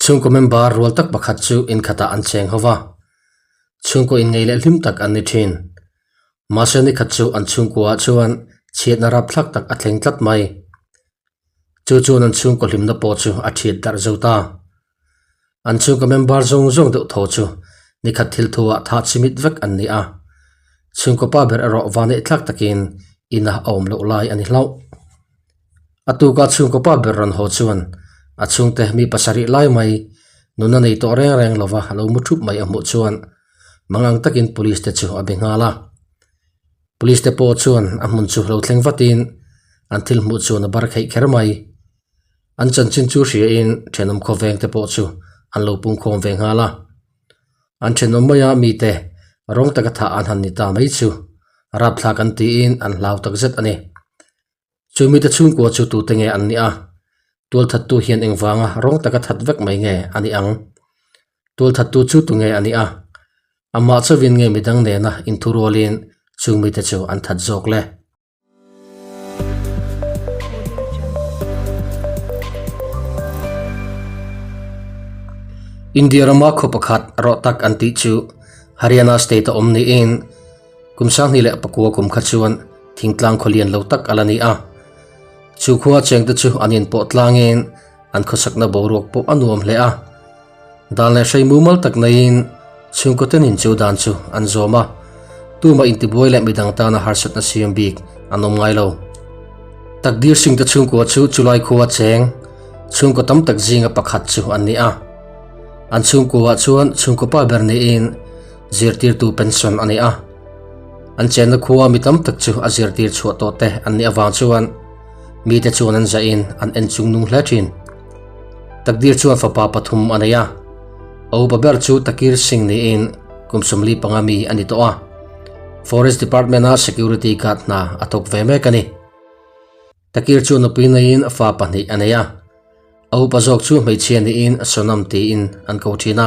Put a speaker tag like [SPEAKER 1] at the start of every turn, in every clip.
[SPEAKER 1] Chhungkaw member rual tak pakhat chu inkhatah an cheng ho va, chhungkaw inngeih leh hlim tak an ni thin. Mahse nikhat chu an chhungkuaah chuan chhiatna rapthlak tak a thleng tlat mai. Chu chuan an chhungkaw hlimna pawh chu a thiat darh zo ta. An chhungkaw member zawng zawng deuh tho chu nikhat thil thuah thah chimit vek an ni a. Chhungkaw pa ber erawh vaneih thlak takin ina a awm loh lai a ni hlauh. A tuka chhungkaw pa ber rawn haw chuan a chhungte mi pasarih lai mai nuna nei tawh reng reng lova lo mu thup mai a hmuh chuan mangang takin police te chu a be nghal a. Police te pawh chuan a hmun chu lo thleng vatin an thil hmuh chuan a bar kheih kher mai. An chanchin chu hriain thenawm khawveng te pawh chu an lo pungkhawm ve nghal a. An thenawm maia mite rawng taka thah an han ni ta mai chu rapthlak an tiin an hlau takzet a ni. Chu mite chhungkua chu tute nge an nih a? Tualthattu hian engvanga rawng taka that vek mai nge a nih ang? Tualthattu chu tunge a nih a? Amah chauhin nge midang nena inthurualin chung mite chu an that zawk le? India rama khaw pakhat Rohtak an tih chu Haryana state a awm niin kum 2009 kum kha chuan thingtlang khaw lian lo tak a la ni a. Chu khua chengte chu an inpawh tlangin an khawsakna boruak pawh a nuam hle a. Dan leh hrei mumal tak naiin chhungkaw tenin chu dan chu an zawm a, tumah intibuai leh midang tana harsatna siam bik an awm ngai lo. Takdir Singh te chhungkua chu chulai khua cheng chhungkaw tam tak zinga pakhat chu an ni a. An chhungkuaah chuan chhungkaw pa ber niin zirtirtu pension a ni a. An chenna khua mi tam tak chu a zirtir chhuah tawh te an nih avang chuan mite chuan an zahin an en chung nung hle thin. Takdir chuan fapa pathum a nei a, a upa ber chu Takir Singh niin kum 45 mi a ni tawh a, Forest Department-a security guard hna a thawk ve mek a ni. Takir chu nupui neiin fa pahnih a nei a, a upa zawk chu hmeichhia niin Sonam tiin an ko thin a,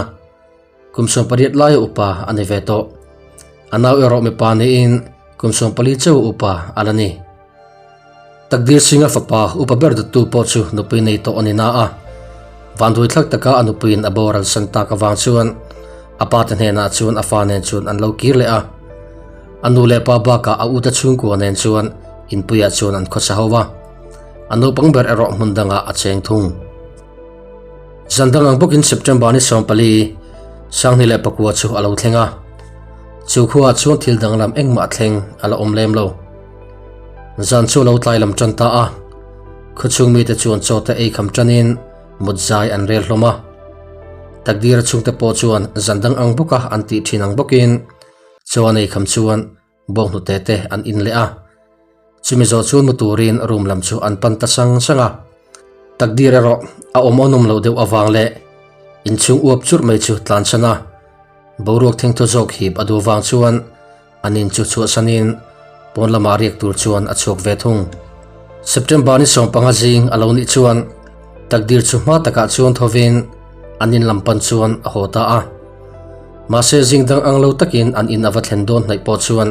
[SPEAKER 1] kum 18 laia upa a ni ve tawh. A nau erawh mipa niin kum 14 chauh upa a la ni. Takdir Singh-a fapa upa ber dawttu pawh chu nupui nei tawh a ni na a, vanduai thlak taka a nupuiin a boral san tak avang chuan a pa te hnenah chuan a fa nen chuan an lo kir leh a. A nu leh pa bakah a ute chhungkua nen chuan inpuiah chuan an khawsa ho va, a naupang ber erawh hmun dangah a cheng thung. Zan dang ang bawkin September ni 14, 2009 chu a lo thleng a, chu khuaah chuan thil danglam engmah thleng a la awm lem lo. Zan chu a lo tlai lam tan ta a, khawchhung mite chuan chaw te ei kham tanin mut zai an rel hlawm a. Takdira chhungte pawh chuan zan dang ang bawka an tih thin ang bawkin chaw an ei kham chuan bawnghnute te an in leh a. Chumi zawh chuan mu turin room lam chu an pan ta sang sang a. Takdir erawh a awm awnawm loh deuh avang leh inchhung uap churh mai chu tlanchhan a, boruak thengthaw zawk hip a duh vang chuan An in chu chhuahsanin pawn lamah riak tur chuan a chhuak ve thung. September ni 15 zing a lo nih chuan takdir chu hma takah chuan thovin an in lam pan chuan a haw ta a. Mahse zing dang ang lo takin an in a va thlen dawn hnaih pawh chuan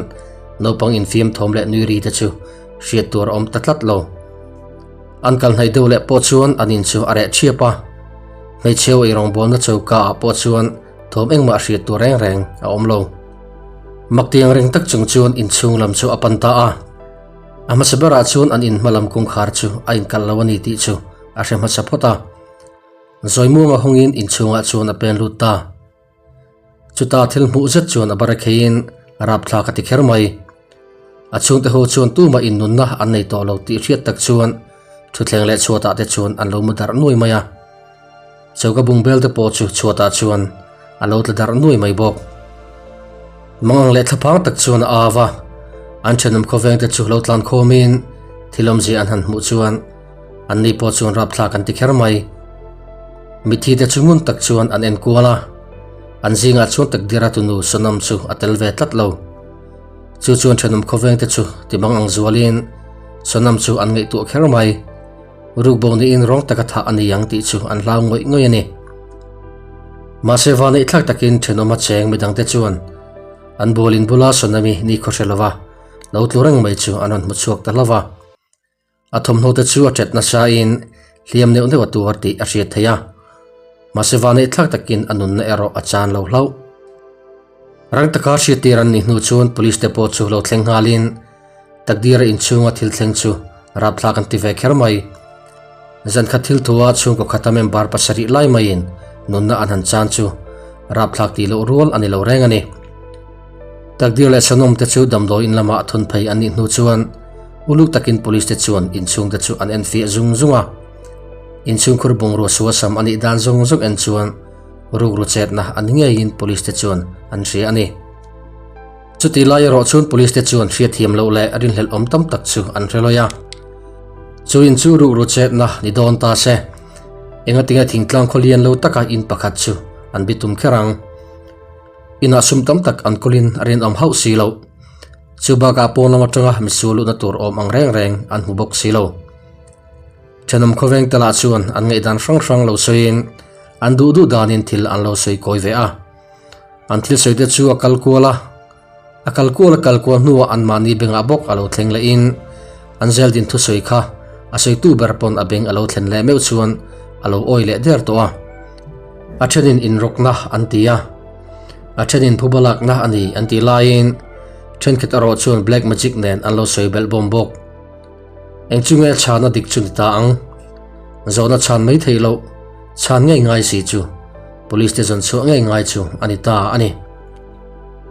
[SPEAKER 1] naupang infiam thawm leh nui ri te chu hriat tur a awm ta tlat lo. An kal hnaih deuh leh pawh chuan an in chu a reh thiap a. Hmeichheu eirawngbawlna choka ah pawh chuan thawm engmah hriat tur reng reng a awm lo. Maktiang reng tak chung chuan inchhung lam chu a pan ta a. A hmasa berah chuan an in hma lam kawngkhar chu a inkalh lo a ni tih chu a hre hmasa phawt a. Zawimuanga hawngin inchhungah chuan a pen lut ta. Chuta thil hmuh zet chuan a bara kheiin a rapthlak a ti kher mai. A chhungte ho chuan tumah innunna an nei tawh lo tih hriat tak chuan thutthleng leh chhuatah te chuan an lo mu darh nuai mai a. Choka bungbel te pawh chu chhuatah chuan a lo tla darh nuai mai bawk. Mangang leh thlaphang tak chuan a au a, an thenawm khawveng te chu lo tlan khawmin thil awmzia an han hmuh chuan an ni pawh chuan rapthlak an ti kher mai. Mithi te chu ngun tak chuan an en kual a, an zingah chuan takdira tunu Sonam chu a tel ve tlat lo. Chu chuan thenawm khawveng te chu ti mangang zualin Sonam chu an ngaihtuah kher mai. Rukbo niin rawng taka thah a ni ang tih chu an hlau ngawih ngawih a ni. Mahse vaneih thlak takin thenawma cheng midangte chuan an bualin bula Sonami ni khaw hre lova lo tlu reng mai chu an rawn hmu chhuak ta hlauh a. A thawmhnaw te chu a ṭet nasa in hliam neuh neuh a tuar tih a hriat theih a. Mahse vaneihthlak takin a nunna erawh a chan lo hlauh. Rang taka hriattir an nih hnu chuan police te pawh chu lo thleng nghalin Takdira inchhunga thil thleng chu rapthlak an ti ve kher mai. Zankhat thil thua chhungkaw khata member pasarih lai maiin nunna an han chan chu rapthlak tih loh rual a ni lo reng a ni. Takdir leh Sanawm te chu damdawi in lamah thun phei an nih hnu chuan uluk takin police te chuan inchhung te chu an enfiah zung zung a. Inchhungkhur bungrua suasam a nih dan zawng zawng en chuan rukru chetna a ni ngeiin police te chuan an hria a ni. Chutih lai erawh chuan police te chuan hriatthiam loh leh rinhlelh awm tam tak chu an hre lawi a. Chu in chu rukru chetna ni dawn ta se, engatinge thingtlang khaw lian lo taka in pakhat chu an bitum kher ang. Inah sum tam tak an kawlin a rinawm hauh si loh. Chu bakah pawn lam atanga misual luhna tur awm ang reng reng an hmu bawk si lo. Thenawm khawveng te lah chuan an ngaihdan hrang hrang lo sawiin an duh duh danin thil an lo sawi kawi ve a. An thil sawi te chu a kal kual a, a kal kual a kal kual hnuah anmahni bengah bawk a lo thleng lehin an zeldin thusawi kha a sawitu ber pawn a beng a lo thlen leh meuh chuan a lo awi leh der tawh a. A thenin inrawkna an ti a, a thenin phuba lakna a ni an tih laiin thenkhat erawh chuan black magic nen an lo sawi belh bawm bawk. Eng chu nge chhana dik chu ni ta ang? Zawhna chhan mai theih loh, chhan ngei ngai si chu Police te zawn chhuah ngei ngai chu a ni ta a ni.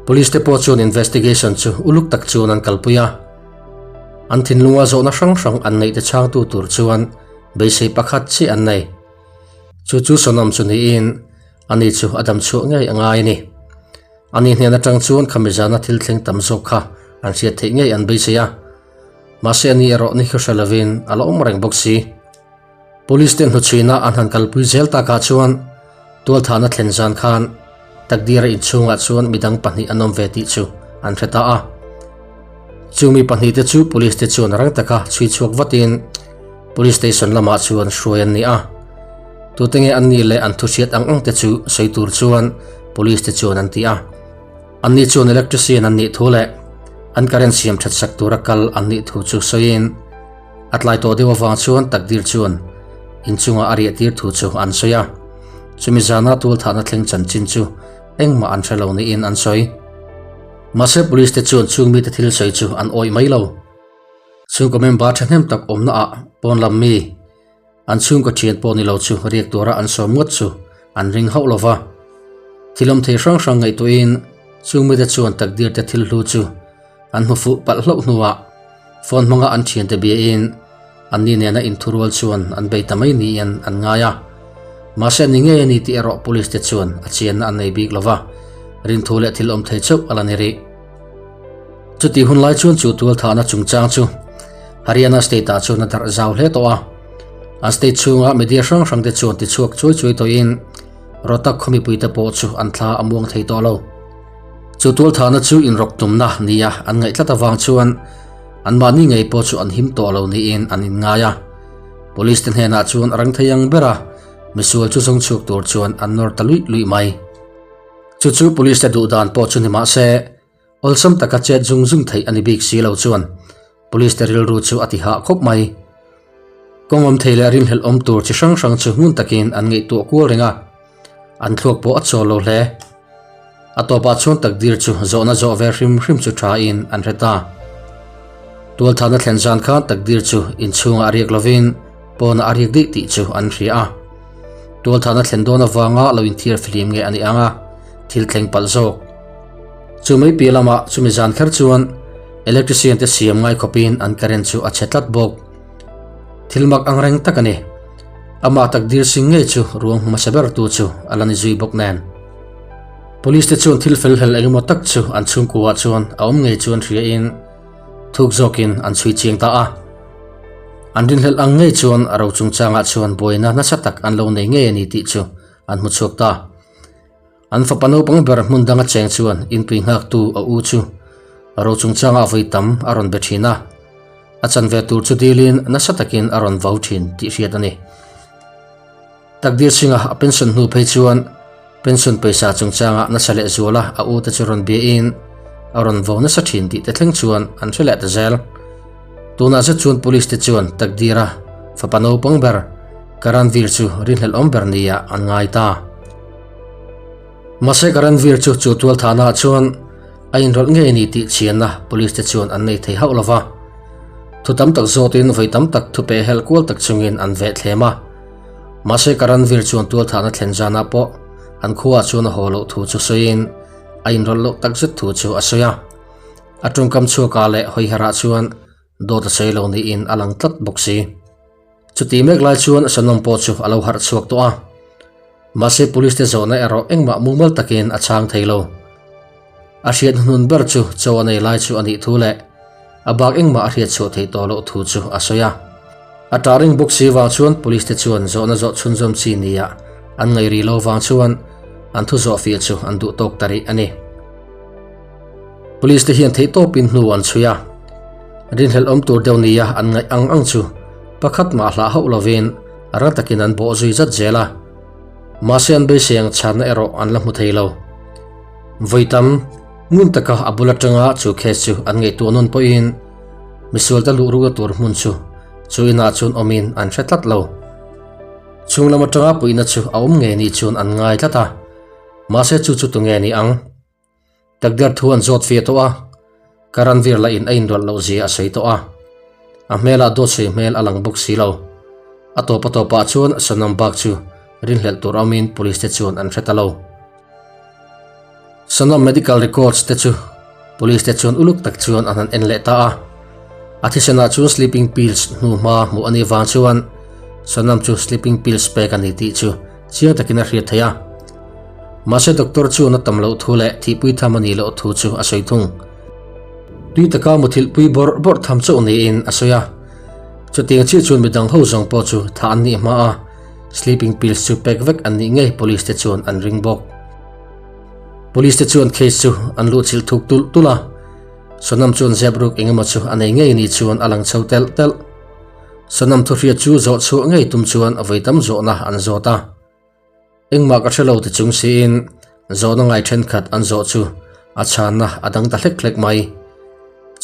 [SPEAKER 1] Police te pawh chuan investigation chu uluk tak chuan an kalpui a. An thinlunga zawhna hrang hrang an neih te chhangtu tur chuan beisei pakhat chiah an nei. Chu chu Sonam chu niin ani chu a dam chhuah ngei a ngai a ni. Ani hnen atang chuan khami zana thil thleng tam zawk kha an hriat theih ngei an beisei a. Mahse ani erawh ni hre lovin a la awm reng bawk si. Police te hnuchhuina an han kalpui zel takah chuan tualthahna thlen zan khan Takdira inchhungah chuan midang pahnih an awm ve tih chu an hre ta a. Chu mi pahnih te chu police te chuan rang taka chhui chhuak vatin police station lamah chuan hruai an ni a. Tute nge an nih leh an thuhriat ang ang te chu sawi tur chuan police te chuan an ti a. Anni chuan electrician an nih thu leh an current siam that sak tura kal an nih thu chu sawiin a tlai tawh deuh avang chuan takdir chuan inchunga a riah tir thu chu an sawi a. Chumi zana tualthahna thleng chanchin chu engmah an hre lo niin an sawi. Mahse police te chuan chung mite thil sawi chu an awih mai lo. Chhungkaw member thahnem tak awmna ah pawn lam mi An chhungkaw thian pawh ni lo chu riak tura an sawm ngawt chu an ring hauh lo va. Thil awm thei hrang hrang ngaihtuahin chung mite chuan takdir te thil hlu chu an hmu fuh palh hlauh hnuah phone hmanga an thiante biain anni nena inthurual chuan an bei ta mai niin an ngai a. Mahse ani ngei a ni tih erawh police te chuan a chianna an nei bik lo va, rinthu leh thil awm thei chauh a la ni rih. Chutih hun lai chuan chu tualthahna chungchang chu Haryana state-ah chuan a darh zau hle tawh a. An state chhunga media hrang hrangte chuan tichhuak chuai chuai tawhin Rohtak khaw mipuite pawh chu an thla a muang thei tawh lo. Chu tualthahna chu inrawk tumna nia an ngaih tlat avang chuan anmahni ngei pawh chu an him tawh lo niin an inngai a. Police te hnenah chuan a rang thei ang bera misual chu zawng chhuak tur chuan an nawr ta luih luih mai. Chu chu police te duh dan pawh chu ni mah se, awlsam taka chet zung zung theih a ni bik si lo chuan police te rilru chu a ti hah khawp mai. Kawng awm thei leh rinhlelh awm tur chi hrang hrang chu ngun takin an ngaihtuah kual reng a, an thluak pawh a chawl lo hle. A tawpah chuan takdir chu zawhna zawh ve hrim hrim chu tha in an hre ta. Tualthahna thlen zan khan takdir chu inchhungah a riak lovin pawnah a riak daih tih chu an hria a. Tualthahna thlen dawn avanga lo inthiar flim nge a ni ang a, thil thleng palh zawk. Chu mai piah lamah chumi zan kher chuan electrician te siam ngai khawpin an current chu a chhe tlat bawk. Thil mak ang reng tak a ni. Amah takdir sing ngei chu ruang hmasa ber tu chu a la ni zui bawk nen. Police te chuan thil fel hlel engemaw tak chu an chhungkuah chuan a awm ngei chuan hriain thuk zawkin an chhui chiang ta a. An rinhlelh ang ngei chuan a ro chungchangah chuan buaina nasa tak an lo nei ngei a ni tih chu an hmu chhuak ta. An fapa naupang ber hmun danga cheng chuan inpui nghaktu a u chu a ro chungchangah vawi tam a rawn be thin a, a chanve tur chu dilin nasa takin a rawn vau thin tih hriat a ni. Takdir Singh-a a pension hnu phei chuan pension pawisa chungchangah nasa leh zuala a u te chu rawn biain a rawn vo nasa thin tih te thleng chuan an hre leh ta zel. Tunah zet chuan police te chuan Takdira fapa naupang ber. Karanveer chu rinhlelh awm ber nia an ngai ta. Mahse Karanveer chu chu tualthahnaah chuan a inrawlh ngei a ni tih chhianna police te chuan an nei thei hauh lova. Thu tam tak zawtin vawi tam tak thupe helh kual tak chungin an veh thlem a. Mahse Karanveer chuan tualthahna thlen zanah pawh an khuaah chuan a haw loh thu chu sawiin a inrawlh loh takzet thu chu a sawi a. A tawngkam chhuakah leh hawiherah chuan dawt a sawi lo niin a lang tlat bawk si. Chuti mek lai chuan Sonam pawh chu a lo harh chhuak tawh a. Mahse police te zawhna erawh engmah mumal takin a chhang thei lo. A hriat hnuhnun ber chu chaw a nei lai chu a nih thu leh a bak engmah a hriat chhuah theih tawh loh thu chu a sawi a. A ṭah ring bawk si vang chuan police te chuan zawhna zawh chhunzawm chi nia an ngaih rih lo vang chuan an thu zawh fiah chu an duh tawk ta rih a ni. Police te hian theihtawpin hnu an chhui a, rinhlelh awm tur deuh nia an ngaih ang ang chu pakhat mah hlah hauh lovin rang takin an bawh zui zat zel a. Mahse an beisei ang chhanna erawh an la hmu thei lo. Vawi tam, ngun taka a bul atanga chu case chu an ngaihtuah nawn pawhin misualte luh rukna tur hmun chu chu inah chuan awmin an hre tlat lo. Chhung lam atanga puihna chu a awm ngei ni chuan an ngai tlat a, mahse chu chu tunge ni ang? Takder thu an zawt fia tawh a, Karanveer lah in a inrawlh loh zia a sawi tawh a. A hmelah dawt sawi hmel a lang bawk si lo. A tawp a tawpah chuan Sonam bak chu rinhlelh tur awmin police te chuan an hre ta lo. Sonam medical records te chu police te chuan uluk tak chuan an han en leh ta a. A thisenah chuan sleeping pills hnu hma hmuh a nih vang chuan Sonam chu sleeping pills pek a ni tih chu chiang takin a hriat theih a. Mahse doctor chuan a tam loh thu leh thihpui tham a nih loh thu chu a sawi thung. Tui taka muthilhpui bawrh bawrh tham chauh niin a sawi a. Chutiang chiah chuan midang ho zawng pawh chu thah an nih hma a, sleeping pills chu pek vek an nih ngei police te chuan an ring bawk. Police te chuan case chu an luhchilh thuk tulh tulh a, Sonam chuan zep ruk engemaw chu a nei ngei ni chuan a lang chho telh telh. Sonam thuhriat chu zawh chhuah ngei tum chuan vawi tam zawhna an zawt a. Engmah ka hre lo ti chung siin zawhna ngai thenkhat an zawh chu a chhanna a dang ta hlek hlek mai.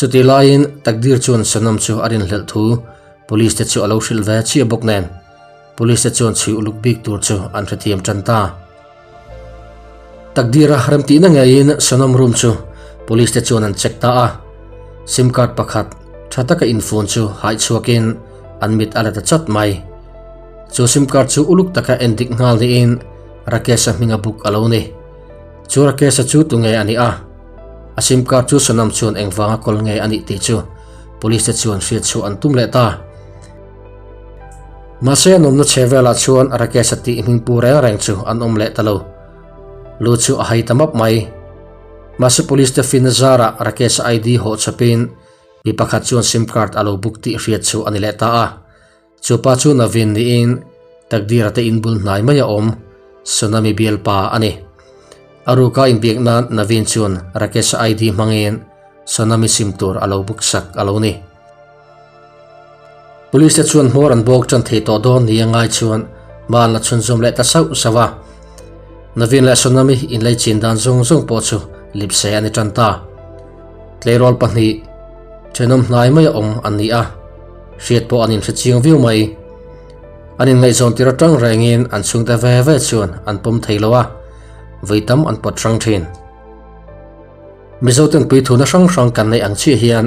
[SPEAKER 1] Chutih laiin Takdir chuan Sonam chu a rinhlelh thu Police te chu a lo hrilh ve chiah bawk nen Police te chuan chhui uluk bik tur chu an hrethiam tan ta. Takdira remtihna ngeiin Sonam room chu Police te chuan an check ta a, sim card pakhat tha taka infun chu haih chhuakin an mit a la ta chat mai. Chu sim card chu uluk taka en dik nghal niin Rakesh-a hminga book a lo ni. Chu Rakesh-a chu tunge a nih a? A sim card chu Sonam chuan engvanga kawl nge a nih tih chu Police te chuan hriat chhuah an tum leh ta. Mahse an awmna chhe velah chuan Rakesh-a tih hming pu reng reng chu an awm leh ta lo. Lu chu a hai ta map mai. Mahse Police te finna zarah Rakesh-a ID hawh chhawpin mi pakhat chuan sim card a lo book tih hriat chu a ni leh ta a. Chu pa chu Naveen niin Takdira te inbul hnai mai a awm Sonami bialpa a ni. A ruka inbiak nan Naveen chuan Rakesh-a ID hmangin Sonami sim tur a lo book sak a lo ni. Police te chuan hmawr an bawk tan thei tawh dawn ni a ngai chuan hma an la chhunzawm leh ta sauh sauh a. Naveen leh Sonami inlei chin dan zawng zawng pawh chu lipse a ni tan ta. Tleirawl pahnih thenawm hnai mai a awm an ni a, hriat pawh an inhre chiang viau mai. An inngaihzawn tir atang rengin an chhungte ve ve chuan an pawm thei lo a, vawi tam an pawt hrang thin. Mizoten puithuna hrang hrang kan neih ang chiah hian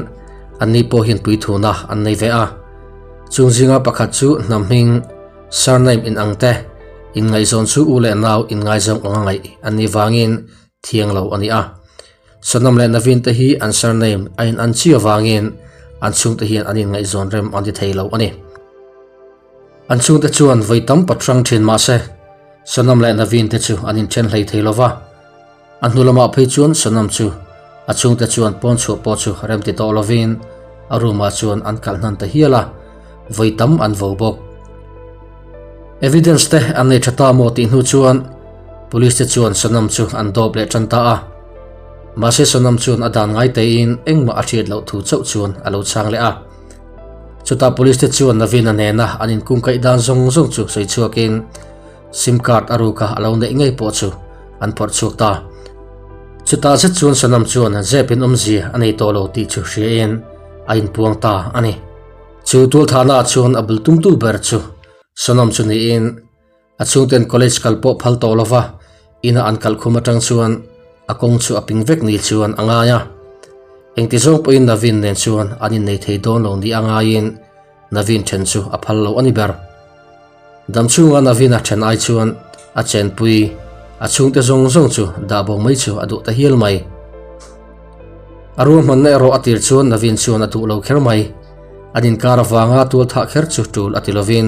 [SPEAKER 1] anni pawh hian puithuna an nei ve a. Chung zinga pakhat chu hnam hming, surname inang te, inngaihzawn chu u leh nau inngaizawng anga ngaih an nih vangin thiang lo a ni a. Sonam leh Naveen te hi an surname a in an chiah vangin an chhungte hian an inngaihzawn rem an ti thei lo a ni. An chhungte chuan vawi tam pat hrang thin mah se Sonam leh Naveen te chu an inthen hlei thei lo va. A hnu lamah phei chuan Sonam chu a chhungte chuan pawn chhuah pawh chu rem ti tawh lovin a room ah chuan an kalh hnan ta hial a, vawi tam an vo bawk. Evidence te an nei tha ta maw tih hnu chuan Police te chuan Sonam chu an dawp leh tan ta a. Mahse Sonam chuan a dan ngai tein engmah a hriat loh thu chauh chuan a lo chhang leh a. Chutah Police te chuan Naveen-a nena an inkungkaih dan zawng zawng chu sawi chhuakin Sim card a ruka a lo neih ngei pawh chu an phawrh chhuak ta. Chutah zet chuan Sonam chuan zep in awmzia a nei tawh lo tih chu hriain a inpuang ta a ni. Chu tualthahnaah chuan a bul tumtu ber chu Sonam chu niin a chhungten college kal pawh phal tawh lova ina an kalh khum atang chuan a kawng chu a ping vek ni chuan a ngai a. Engti zawng pawhin Naveen nen chuan an innei thei dawn lo ni a ngaiin Naveen then chu a phal lo a ni ber. Dam chhunga Naveen a then ai chuan a chenpui a chhungte zawng zawng chu dah bo mai chu a duh ta hial mai. A ruahmanna erawh a tir chuan Naveen chuan a duh lo kher mai. An inkar avanga tual thah kher chu tul a ti lovin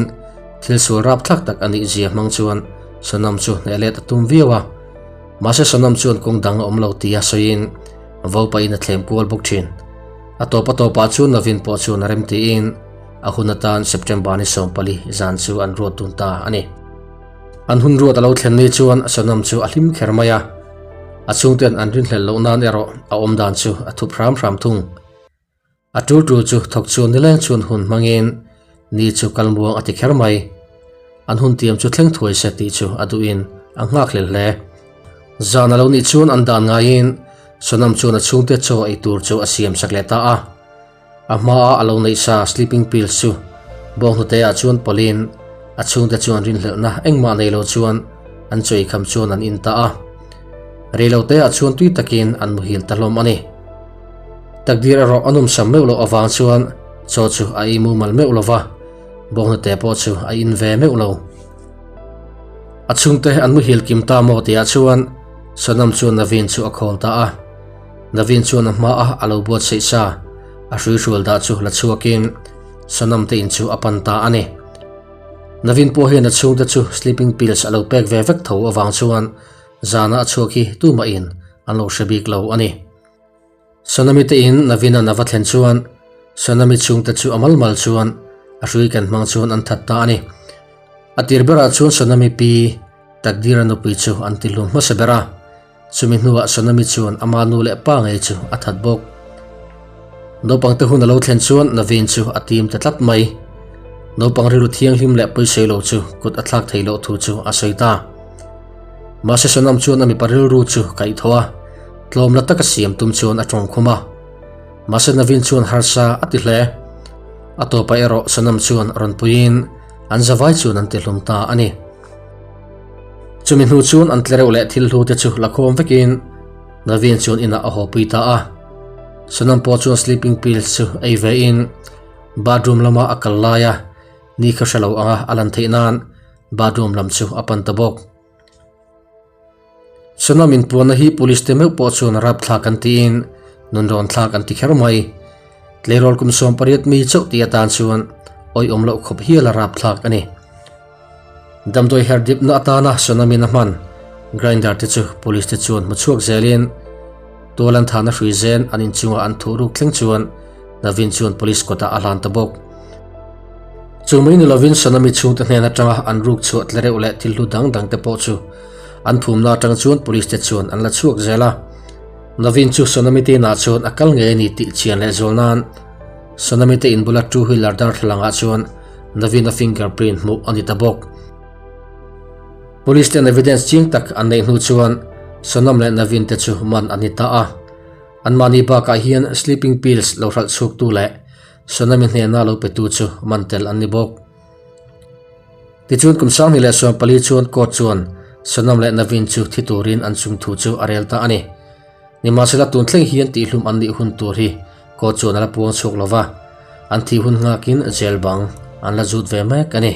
[SPEAKER 1] thil sual rapthlak tak a nih zia hmang chuan Sonam chu hneh let a tum viau a. Mahse Sonam chuan kawng dang a awm lo tia sawiin vo pahin a thlem kual bawk thin. A tawp a tawpah chuan Naveen pawh chuan a rem tiin a hun atan September ni 14 zan chu an ruat dun ta a ni. An hun ruat a lo thlen ni chuan Sonam chu a hlim kher mai a, a chhungten an rinhlelh loh nan erawh a awmdan chu a thup hram hram thung. A tul tul chu thawk chuan nileng chuan hun hmangin ni chu kalmuang a ti kher mai. An hun tiam chu thleng thuai se tih chu a duhin a nghak hlel hle. Zan a lo nih chuan an dan ngaiin Sonam chuan a chhungte chaw ei tur chu a siam sak leh ta a. A hmaa a lo neih sa sleeping pills chu bawnghnute ah chuan pawlhin a chhungte chuan rinhlelhna engmah nei lo chuan an chaw eikham chuan an in ta a. Reilote ah chuan tui takin an muhil ta hlawm a ni. Takdir erawh a nawmsam meuh loh avang chuan chaw chu a ei mumal meuh lo va, bawnghnute pawh chu a in ve meuh lo. A chhungte an muhil kim ta maw tihah chuan Sonam chuan Naveen chu a khawl ta a. Naveen chuan a hmaa a lo buatsaih sa a hruihrual dah chu la chhuakin Sonam te in chu a pan ta a ni. Naveen pawh hian a chhungte chu sleeping pills a lo pek ve vek tho avang chuan zana a chhuak hi tumahin an lo hre bik lo a ni. Sonami te in Naveen-a a va thlen chuan Sonami chhungte chu a mal mal chuan a hrui kan hmang chuan an that ta a ni. A tir berah chuan Sonami pi Takdira nupui chu an ti hlum hmasa ber a, chumi hnuah Sonami chuan ama nu leh pa ngei chu a that bawk. Naupangte hun a lo thlen chuan Naveen chu a tim ta tlat mai. Naupang rilru thianghlim leh pawisawi lo chu kut a thlak thei loh thu chu a sawi ta. Mahse Sonam chuan a mipa rilru chu kaih tho a, tlawm la taka siam tum chuan a tawng khum a. Mahse Naveen chuan harsa a ti hle. A tawpah erawh Sonam chuan rawn puiin an zavai chuan an ti hlum ta a ni. Chumi hnu chuan an tlereuh leh thil hlu te chu la khawm vekin Naveen chuan inah a haw pui ta a. Sonam pawh chuan sleeping pills chu ei vein bathroom lama a kal lai a, ni kha hre lo anga a lan theih nan bathroom lam chu a pan ta bawk. Sonam inpuanna hi police te meuh pawh chuan rapthlak an tiin nunrawn thlak an ti kher mai. Tleirawl kum 18 mi chauh tih atan chuan awihawm loh khawp hial a rapthlak a ni. Damdawi her dipna atana Sonamin a hman grinder te chu police te chuan hmu chhuak zelin tual an thahna hrui zen an inchungah an thuh ruk thleng chuan Naveen chuan police kawtah a hlan ta bawk. Chu mai ni lovin Sonami chhungte hnen atanga an ruk chhuah tle reuh leh thil hlu dang dang te pawh chu an phumna atang chuan police te chuan an la chhuak zel a. Naveen chu Sonami te inah chuan a kal ngei a ni tih chian leh zual nan Sonami te in bula two wheeler darthlalang ah chuan Naveen a finger print hmuh a ni ta bawk. Police ten evidence chiang tak an neih hnu chuan Sonam leh Naveen te chu man an ni ta a. Anmahni bakah hian sleeping pills lo hralh chhuaktu leh Sonami hnena lo petu chu man tel an ni bawk. Tichuan kum 2014 chuan court chuan Sonam leh Naveen chu thi turin an chung thu chu a rel ta a ni. Nimahsela tun thleng hian tihhlum an nih hun tur hi court chuan a la puang chhuak lova, an thih hun nghakin jail bang an la zut ve mek a ni.